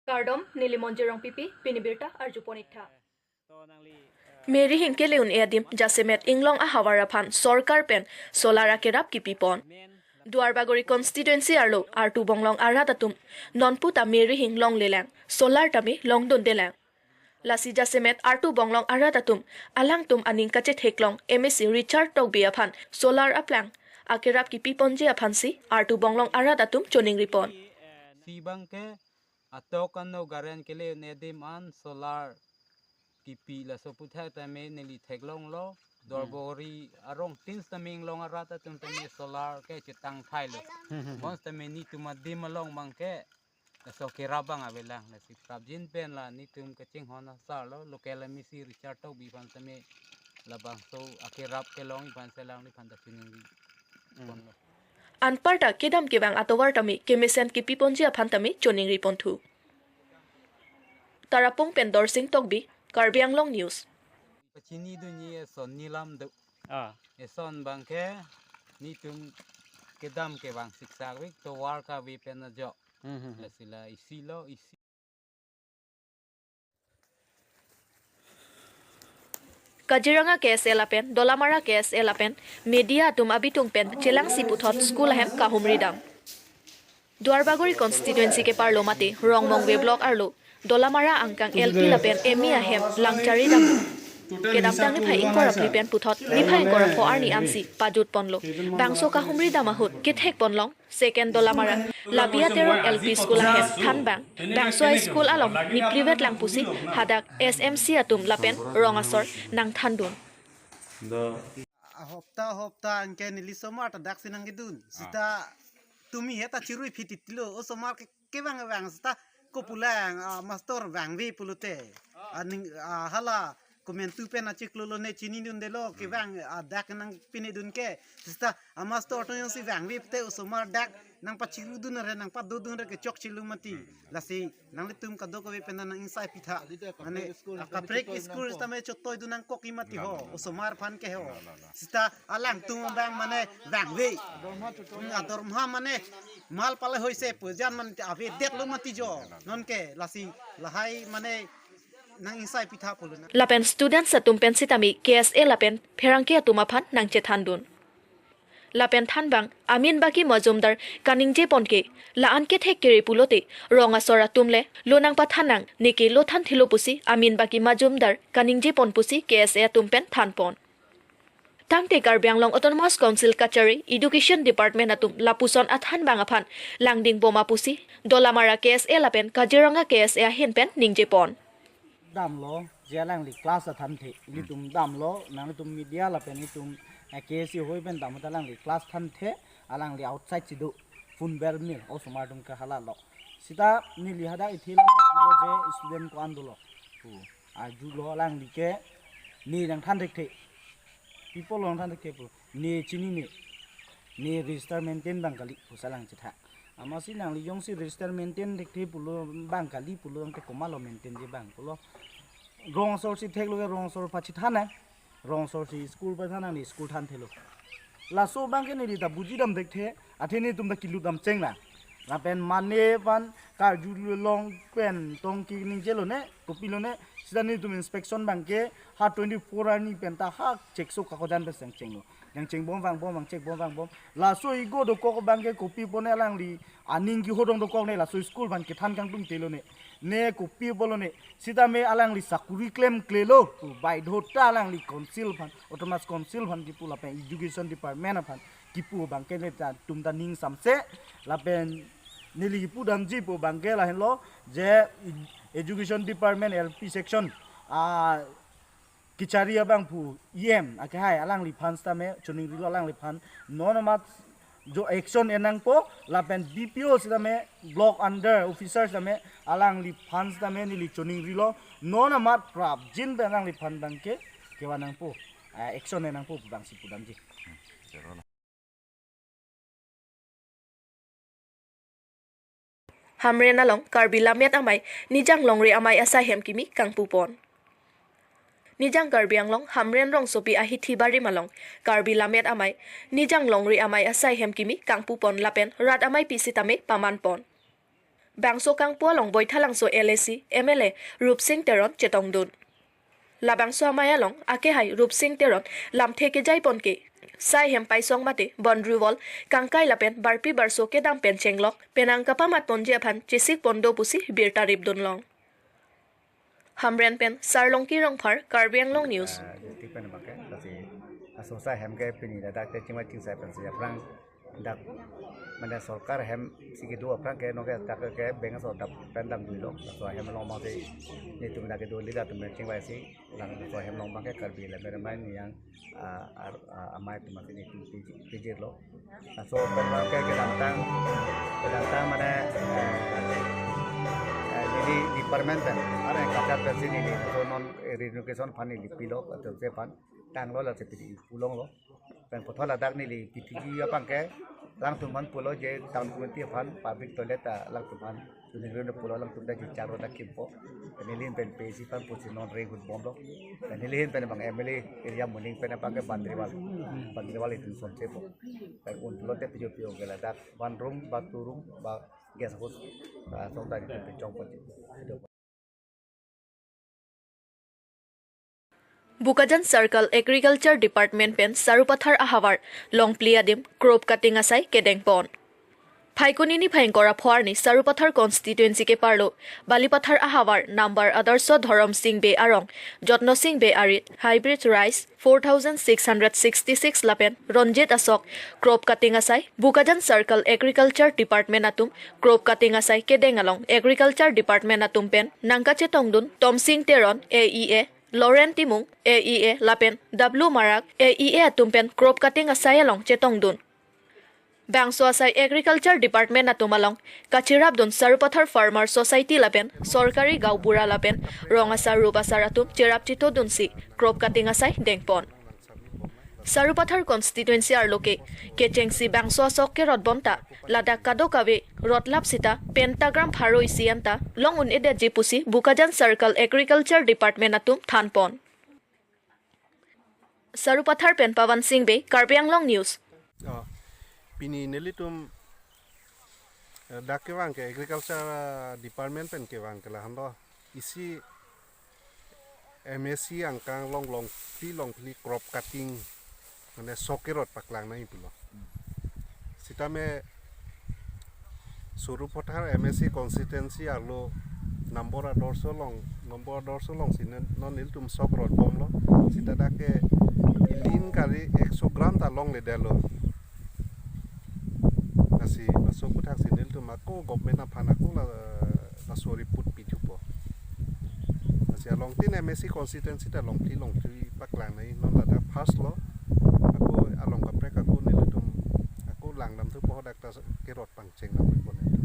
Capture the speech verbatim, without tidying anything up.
Kardom, neli Monjir Rongpipi, pini birta arjupon iktha. Mary Hing kele un-e adim jasemet inglong ahavar aphan sorkar pen solar akerap kipipon. Duarbagori constituency arlo Artu Bonglong arat atum nonpu ta Mary Hing longlelang, solar tame longdundelang. Lasi jasemet Artu Bonglong arat atum alangtum aning kachetheklong M A C Richard Tokbi aphan solar aplang akerap kipiponji aphansi Artu Bonglong arat atum choningripon. Si abangke atok ano garen kele un-e adim an solar kipi, laso aputhak tame neli theklonglo, Duarbagori arong tin sitame inglong arat atum tame solar ke chetang thailo. Bonsitame netum adim along abangke laso kerap abang avelang, lasi prapjin pen la netum kachinghon asarlo, local M A C Richard Tokbi aphan tame labangso akerap kelongji aphan si alangliphan ta choningri ponlo. Anparta kedam kevang atovar tame kemesen kipiponji aphan tame choningriponthu. Tarapung pen Dorsing Tokbi, Karbi Anglong News. Pachinidunji eson nilam do. Ah. Eson abangke netum kedam kevang siksak vik tovar kave pen ajo. Hmm, hmm, hmm. Lasi la isilo, isi. Kaziranga K S A lapen Dolamara K S A lapen media atum abitung pen chelangsi puthot school ahem kahumri dam. Duarbagori constituency keparlo mate Rongmongve block arlo Dolamara angkang L P lapen M E ahem langchari dam. Kedamtang niphai ingkoi ra phli pen puthot niphai ingkoi ra pho arni ansi pajutponlo. Bangso kahumri dam ahut kethekponlong Second Dolamara Labia Teron L P school ahem thanbang, bangso a-school along niprivet lang pusi hadak S M C atum lapen rong asor nangthandun. Ahopta ahopta anke neli osomar ta daksi nangkedun. Sita tumi heta chirui phititlo, osomar ke kevang vang sita kopulang, ah, master vangve pulote. Aning, ah, hala komantu pen achiklo lone chinidundelo kevang, ah, dak nangpinidun ke. Sita, ah, master atum jongsi vangve pute osomar dak nangpachirudun re nangpadodun re kechokchelo mati. Lasi nanglitum kadokave pen nang-ingsai pitha. Mane, ah, kaprek school tame chotoidun nangkok-i mati ho, osomar aphan ke ho. Sita alangtum abang mane vangve. Hmm, adorma mane mal pale hoise pujan mane avedetlo mati jo. Nonke lasi lahai mane nang-ingsai pitha pulo na. Lapen students atum pen sitame K S A lapen pherangke atum aphan nangchethandun. Lapen thanbang Amin Baki Majumdar kaningjepon ke la-an kethek kere pulote rong asor atum le lo nangpathan nang, neke lo thanthelo pusi Amin Baki Majumdar kaningjepon pusi K S A atum pen thanpon. Tangte Karbi Anglong Autonomous Council kachari Education Department atum lapuson athanbang aphan langding boma pusi Dolamara K S A lapen Kaziranga K S A ahin pen ningjepon. Damlo, je alangli class athanthe, ilitum damlo, nanglitum media lapen itum, eh, K S A hoi pen dam ta alangli class thanthe, alangli outside si do, phone bermil, osomar atum ke hala lo. Sita neli hadak ithi lam arjulo je student ko-an dolo. Pu, arjulo alangli ke, ne nangthan thekthe. Pi apot lo nangthan thekthe pu, ne chinine. Ne register maintain abang kali, pusi alang chetha. Amatsi nangli jongsi register maintain thekthe pulo abang kali pulo, anke komatlo maintainji abang pulo. Rong asor si theklo ke rong asor pachethan nang. Rong asor si school pathan nang, ne school thanthelo. Laso abangke neli ta bujidam thekthe, athe netum ta kelutdam cheng nang. Lapen mane aphan karjulong pen tong ke ningjelo ne, kopilo ne, sita netum inspection abangke ha twenty-four arni pen ta ha chekso kakojan pen seng chenglo. Nangchengbom vangbom, nangchengbom vangbom. Laso igo dokok abangke kopi apot ne alangli aning kehodong dokok ne, laso school aphan kethan kangtungtelo ne. Ne kopi apotlo ne. Sitame alangli sakuri klemklelo. Pu baidhota alangli council aphan, Autonomous Council aphan kipu lapen Education Department aphan kipu abangke netum ta ning samse lapen neli kipu damji pu abangke lahenlo je Education Department L P section, ah, kachari abangphu E M akehai alangliphan sitame choningrilo alangliphan non amat jo action en nangpo lapen B P O sitame block under officer sitame alangliphan sitame neli choningrilo non amat prapjin pen alangliphan abangke kevan nangpo, eh, action en nangpo pu abangsi pudamji. Hamren along Karbi Lammet Amei Nijang Longri Amei asai hem kimi kangpupon. Nijang Karbi Anglong Hamren rongsopi ahithi barim along Karbi Lammet Amei Nijang Longri Amei asai hem kimi kangpupon lapen rat ameipi sitame pamanpon. Bangso kangpu along Boithalangso L A C M L A Rupsing Teron chetongdun. Labangso amei along akehai Rupsing Teron lamthe kejaiponke, sai hem paisong mate boundary wall kangkai lapen barpi barso kedam pen chenglok penang kapamatponji aphan chesikpon do pusi birta ripdunlong. Hamren pen Sarlongki Rongphar, Karbi Anglong News. Ah, district pen abangke, lasi aso sai hem ke pini ladak te chingvai chingsai pensi aphrang dak, mane sorkar hem si kedo aphrang ke nonke dak ke beng aso dap pen dam duilo. Laso hem along abangsi nelitum dak kedo leader atum chingvaisi, laso hem along abangke Karbi Lammet Amei Niyang, ah, ar-, ah, amei atum abangsi nelitum piji-, pijirlo. Laso pen abangke kedamtang, kedamtang mane, eh, eh, neli department pen, areng kajar pensi neli, laso non, eh, relocation aphan neli pilo, atum se aphan tanglo, lasi pidi pulonglo. Pen puthot ladak neli P T G abangke alangtum aphan pulo je town committee aphan public toilet ta alangtum aphan tuning run pulo, alangtum ta chicharo ta kimpo. Pen neli ahin pen P A C aphan pusi non reng hut bomlo. Pen neli ahin pen abang M L A area muning pen abangke boundary wall, boundary wall itum son chepo. Pen un pulote pijo pijo ke ladak one room ba two room ba guest house, ah, song ta itum pen chongpo. Bokajan Circle Agriculture Department pen Sarupathar ahavar Longphli adim crop cutting asai kedengpon. Phaikuni niphai ingkoi ra pho arni Sarupathar constituency keparlo Balipathar ahavar number Adarsho Dhorom Sing Bey arong Jotno Sing Bey arit hybrid rice four thousand six hundred sixty-six lapen Ranjit asok crop cutting asai Bokajan Circle Agriculture Department atum crop cutting asai kedeng along Agriculture Department atum pen nangkachetongdun Tomsing Teron A E A, Loren Timung A E A lapen W Marak A E A atum pen crop cutting asai along chetongdun. Bangso asai Agriculture Department atum along kachirapdun Sarupathar Farmer Society lapen sorkari gaonbura lapen rong asar rup asar atum chirap chithodunsi crop cutting asai dengpon. Sarupathar constituency arlo ke kechengsi bangso asok kerot bonta ladak kadokave rotlap sita pentagram pharo isi anta long un-edetji pusi Bokajan Circle Agriculture Department atum thanpon. Sarupathar pen Pawan Sing Bey, Karbi Anglong News. Oh, pini nelitum, eh, dak kevang ke Agriculture, eh, Department pen kevang ke lahenlo. Isi M A C angkang along Longphli Longphli crop cutting mane sok kerot paklang nangji pulo. Sitame Sarupathar M A C constituency arlo number Adarsho along, number Adarsho alongsi non, non nelitum sok rot bomlo. Sita dak ke ilin kali ekso gram ta longledetlo. Lasi laso aputhaksi nelitum ako government aphan ako la, laso report pithupo. Lasi along tin M A C constituency ta Longphli Longphli paklang nangji, non ladak first lo. Ako along kaprek ako nelitum ako langdamthupo, hadak ta kerot pangcheng nangpo ne.